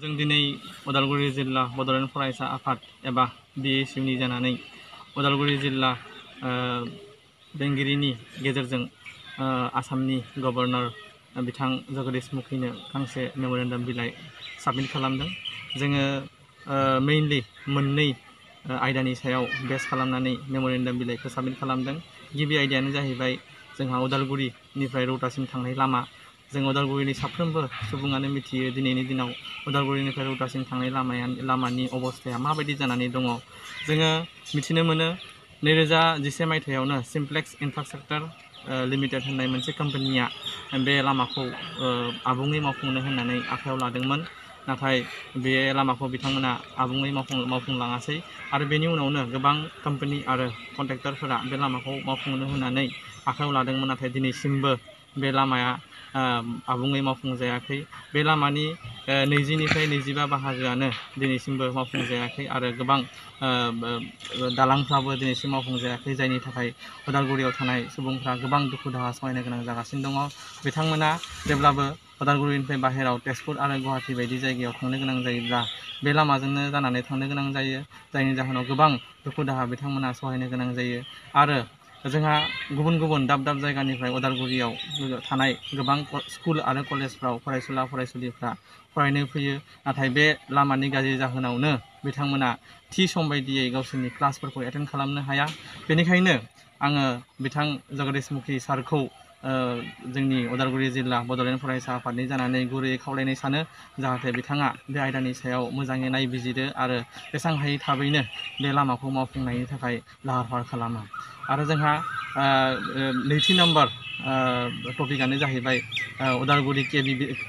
जों दिनै उदालगुरि जिल्ला बड'लेण्ड फरायसा आफाद एबा BSUनि जानानै उदालगुरि जिल्ला बेंगिरिनि गेजेरजों आसामनि गभर्नर बिथां जगदीश मुखीनो गांसे मेम'रेन्डाम बिलाइ साबमिट खालामदों। जोङो मेइनलि मोननै आयदानि सायाव बेस खालामनानै मेम'रेन्डाम बिलाइखौ साबमिट खालामदों। गिबि आयदायानो जाहैबाय जोंहा उदालगुरिनिफ्राय रौतासिम थांनाय लामा। जों उदालगुरिनि साफ्रोमबो सुबुङानो मिथियो दिनैनि दिनाव उदालगुरिनिफ्राय रौतासिम थांनाय लामानि अबस्थाया माबायदि जानानै दङ। जोङो मिथिनो मोनो 2011 मायथाइयावनो सिम्प्लेक्स इन्फ्रास्ट्राक्चार लिमिटेड होननाय मोनसे कम्पानिया बे लामाखौ आबुङै मावफुंनो होननानै आखायाव लादोंमोन। नाथाय बे लामाखौ बिथांमोना आबुङै मावफुंलाङासै आरो बेनि उनावनो गोबां कम्पानि आरो कन्ट्रेक्टरफोरा बे लामाखौ मावफुंनो होननानै आखायाव लादोंमोन। नाथाय दिनैसिमबो बे लामाया आबुङै मावफुंजायाखै। बे लामानि 20निफ्राय 25 बाहागोआनो दिनैसिमबो मावफुंजायाखै आरो गोबां दालांफ्राबो दिनैसिम मावफुंजायाखै, जायनि थाखाय उदालगुरियाव थानाय सुबुंफ्रा गोबां दुखु दाहा सहायनो गोनां जागासिनो दङ। बिथांमोना जेब्लाबो उदालगुरिनिफ्राय बाहेराव तेजपुर आरो गुवाहाटि बायदि जायगायाव थांनो गोनां जायोब्ला बे लामाजोंनो जानानै थांनो गोनां जायो, जायनि जाहोनाव गोबां दुखु दाहा बिथांमोना सहायनो गोनां जायो। आरो जोंहा गुबुन गुबुन दाब दाब जायगानिफ्राय उदालगुरियाव थानाय गोबां स्कुल आरो कलेजफ्राव फरायसुला फरायसुलिफ्रा फरायनो फैयो। नाथाय बे लामानि गाज्रि जाहोनावनो बिथांमोना थि सम बायदियै गावसोरनि क्लासफोरखौ एटेन्ड खालामनो हाया। बेनिखायनो आङो बिथां जगदीश मुखी सारखौ जोंनि उदालगुरि जिल्ला बड'लेण्ड फरायसा आफादनि जानानै गुरैयै खावलायनो सानो, जाहाथे बिथाङा बे आयदानि सायाव मोजाङै नायबिजिरो आरो जेसां हायै थाबैनो बे लामाखौ मावफुंनायनि थाखाय लाहार फाहार खालामो। आरो जोंहा नैथि नाम्बार टपिकआनो जाहैबाय उदालगुरि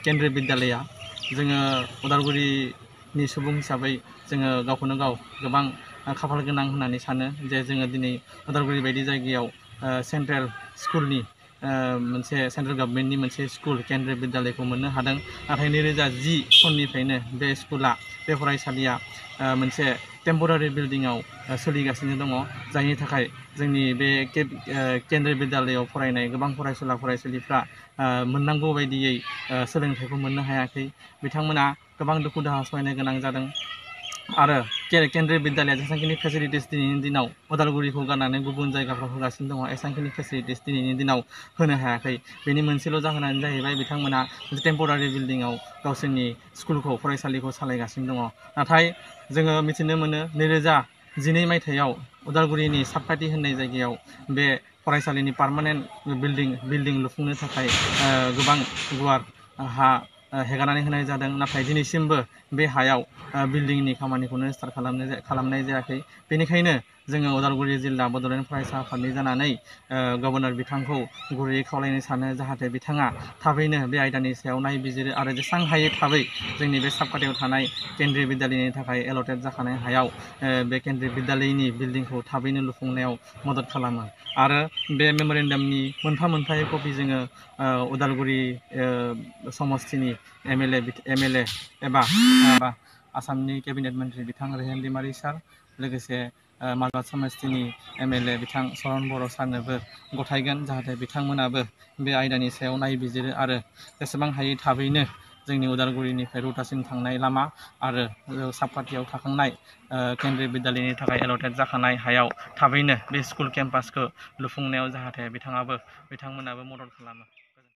केन्द्रीय बिद्यालया। जोङो उदालगुरिनि सुबुं हिसाबै जोङो गावखौनो गाव गोबां खाफाल गोनां होननानै सानो जे जोङो दिनै उदालगुरि बायदि जायगायाव सेन्ट्रेल स्कुलनि मोनसे सेन्ट्रेल गभर्नमेन्टनि मोनसे स्कुल केन्द्रीय बिद्यालयखौ मोननो हादों। नाथाय 2010 सननिफ्रायनो बे स्कुला, बे फरायसालिया मोनसे टेम्परारि बिल्डिंआव सोलिगासिनो दङ, जायनि थाखाय जोंनि बे केन्द्रीय बिद्यालयआव फरायनाय गोबां फरायसुला फरायसुलिफ्रा मोननांगौ बायदियै सोलोंथाइखौ मोननो हायाखै। बिथांमोना गोबां दुखु दाहा सहायनो गोनां जादों आरो केन्द्रीय बिद्यालया जेसेबांखिनि फेसिलिटिस दिनैनि दिनाव उदालगुरिखौ गारनानै गुबुन जायगाफ्राव होगासिनो दङ, एसेबांखिनि फेसिलिटिस दिनैनि दिनाव होनो हायाखै। बेनि मोनसेल' जाहोनानो जाहैबाय बिथांमोना टेम्परारि बिल्डिंआव गावसोरनि स्कुलखौ फरायसालिखौ सालायगासिनो दङ। नाथाय जोङो मिथिनो मोनो 2012 मायथाइयाव उदालगुरिनि साबखाथि होननाय जायगायाव बे फरायसालिनि पार्मानेन्ट बिल्डिं लुफुंनो थाखाय गोबां गुवार हा हेगारनानै होनाय जादों। नाथाय दिनैसिमबो बे हायाव बिल्डिंनि खामानिखौनो स्टार्ट खालामनाय जायाखै। बेनिखायनो जोङो उदालगुरि जिल्ला बड'लेण्ड फरायसा आफादनि जानानै गभर्नर बिथांखौ गुरैयै खावलायनो सानो, जाहाथे बिथाङा थाबैनो बे आयदानि सायाव नायबिजिरो आरो जेसां हायै थाबै जोंनि बे साबखाथियाव थानाय केन्द्रीय बिद्यालयनि थाखाय एलटेड जाखानाय हायाव बे केन्द्रीय बिद्यालयनि बिल्डिंखौ थाबैनो लुफुंनायाव मदद खालामो। आरो बे मेम'रेन्डामनि मोनफा मोनफायै कपि जोङो उदालगुरि समस्तिनि MLA एबा आसामनि केबिनेट मन्त्रि बिथां रेहेन दैमारि सार, लोगोसे मालबाद समस्तिनि MLA बिथां चरण बर' सारनोबो गथायगोन, जाहाथे बिथांमोनाबो बे आयदानि सायाव नायबिजिरो आरो जेसेबां हायै थाबैनो जोंनि उदालगुरिनिफ्राय रौतासिम थांनाय लामा आरो साबखाथियाव थाखांनाय केन्द्रीय बिद्यालयनि थाखाय एलटेड जाखानाय हायाव थाबैनो बे स्कुल केम्पासखौ लुफुंनायाव जाहाथे बिथांमोनाबो मदद खालामो।